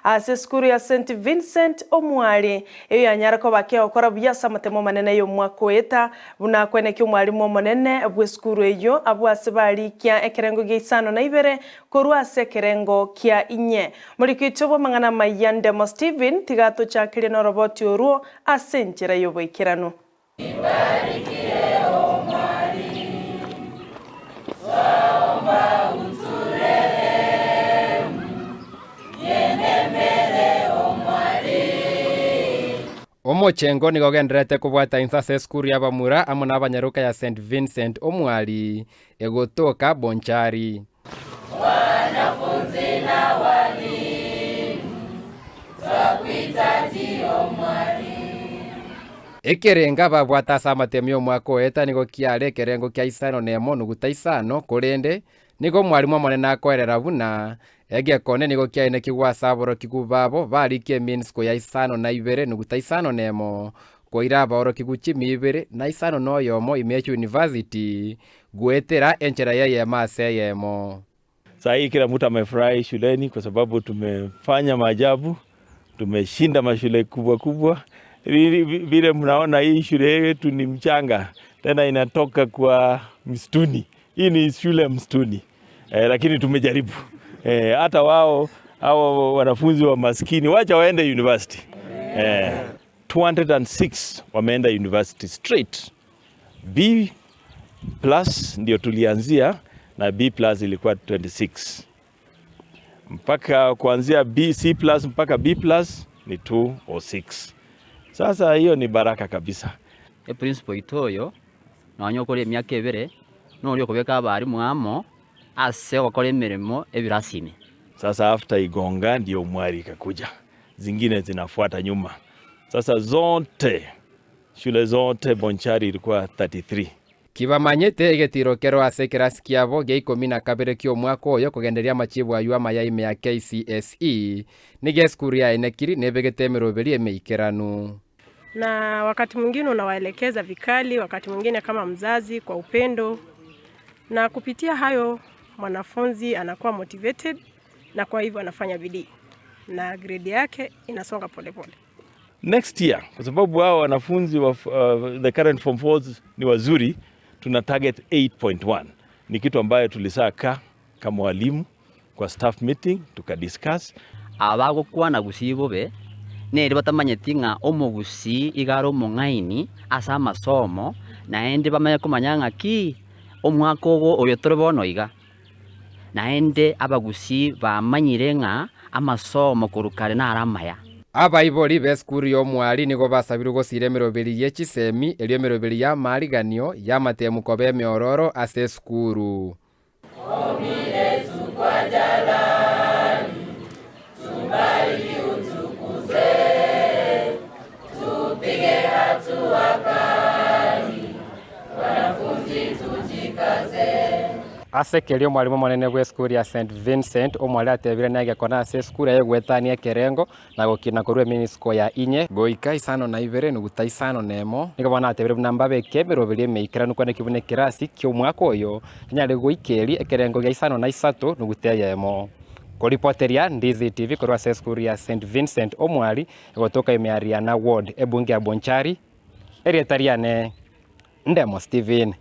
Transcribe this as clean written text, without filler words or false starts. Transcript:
Ase esukuru ya St Vincent Omwari, eyio yanyara koba kegokora buya ase amatemo amanene y'omwaka oeta, buna akwenekia omwalimu omonene bw'esukuru eyio abwo ase barikia ekerengo gia isano na ibere korwa ase ekerengo kia inye. Moriki oito bw'amang'ana amaya Ndemo Stephen tiga atochakerie noroboti orwo ase enchera y'oboikeranu. Omochengo nigo ogendererete kobwata inse ase esukuru y'abamura amo n'abanyaroka ya St Vincent Omwali egotoka Bonchari. Ekerengo ababwate ase amatemo y'omwaka oeta nigo kiare ekerengo kia isano nemo nuguta isano, korende nigo omwalimu omonene akoerera buna egekone nigo kiaenekigwe ase aborokigwa babo barikia eminsiko ya isano na ibere nuguta isano nemo, koira abaorokigwa chimi ibere na isano na oyomo ime ya chiuniversity Goetera enchera y'eyemo ase eyemo. Saa hii kila mtu amefurahi shuleni kwa sababu tumefanya maajabu, tumeshinda mashule kubwa kubwa. Vile mnaona hii shule yetu ni mchanga, tena inatoka kwa msituni. Hii ni shule msituni eh, lakini tumejaribu eh, hata wao hao wanafunzi wa maskini wacha waende university eh, 206 wameenda university straight. B plus ndio tulianzia na B plus ilikuwa 26 mpaka kuanzia B, C plus mpaka B plus ni 206. Sasa hiyo ni baraka kabisa. Eprinciple oito oyo, nonya okore emiaka ebere, noria okobeka abalimu amo ase ogokora emeremo ebirasi ime. Sasa after Igonga ndio Mwari ikakuja, zingine zinafuata nyuma. Sasa zote Shule zote Bonchari ilikuwa 33. Kibamanyete egetiro kero ase ekerasi kiabo gia ikomi na kabere ki'omwaka oyo kogendereria amachibu ayio amaya ime ya KCSE, nigo esukuru ya Enekiri nebegete emeroberi emeikeranu. Na wakati mwingine unawaelekeza vikali, wakati mwingine kama mzazi kwa upendo, na kupitia hayo mwanafunzi anakuwa motivated na kwa hivyo anafanya bidii na grade yake inasonga polepole. Next year kwa sababu hao wanafunzi wa uh, the current form 4 ni wazuri, tuna target 8.1. Ni kitu ambayo tulisaa ka kama walimu kwa staff meeting tukadiscuss. Aba bagokwana gusii bobe, neri batamanyeti ng'a omogusii iga are omong'aini ase amasomo, naende bamanye komanya ng'a ki omwaka ogo oyo tore bono iga. Naende abagusii bamanyire ng'a amasomo korwa kare naro amaya. Abaibori b'esukuru y'omwari nigo basabirwe gosiira emeroberi ye chisemi, erio emeroberi y'amaariganio y'amatemu koba emeororo ase esukuru. Ase keria omwalimu omonene bw'esukuru ya St Vincent omware atebire negekone ase esukuru aye goetania ekerengo na gokina korwa eminisiko ya inye goika isano na ibere nuguta isano nemo. Nigo bono atebire buna mbabeke emeroberi emeikeranu kwaneki buna ekerasi ki'omwaka oyo kenyare goikeria ekerengo gia isano na isato nuguta eyemo. Koripoteria Ndizi TV korwa ase esukuru ya St Vincent Omwari egotoka ime ya Riana Ward ebunge ya Bonchari, erieta riane Ndemo Stephen.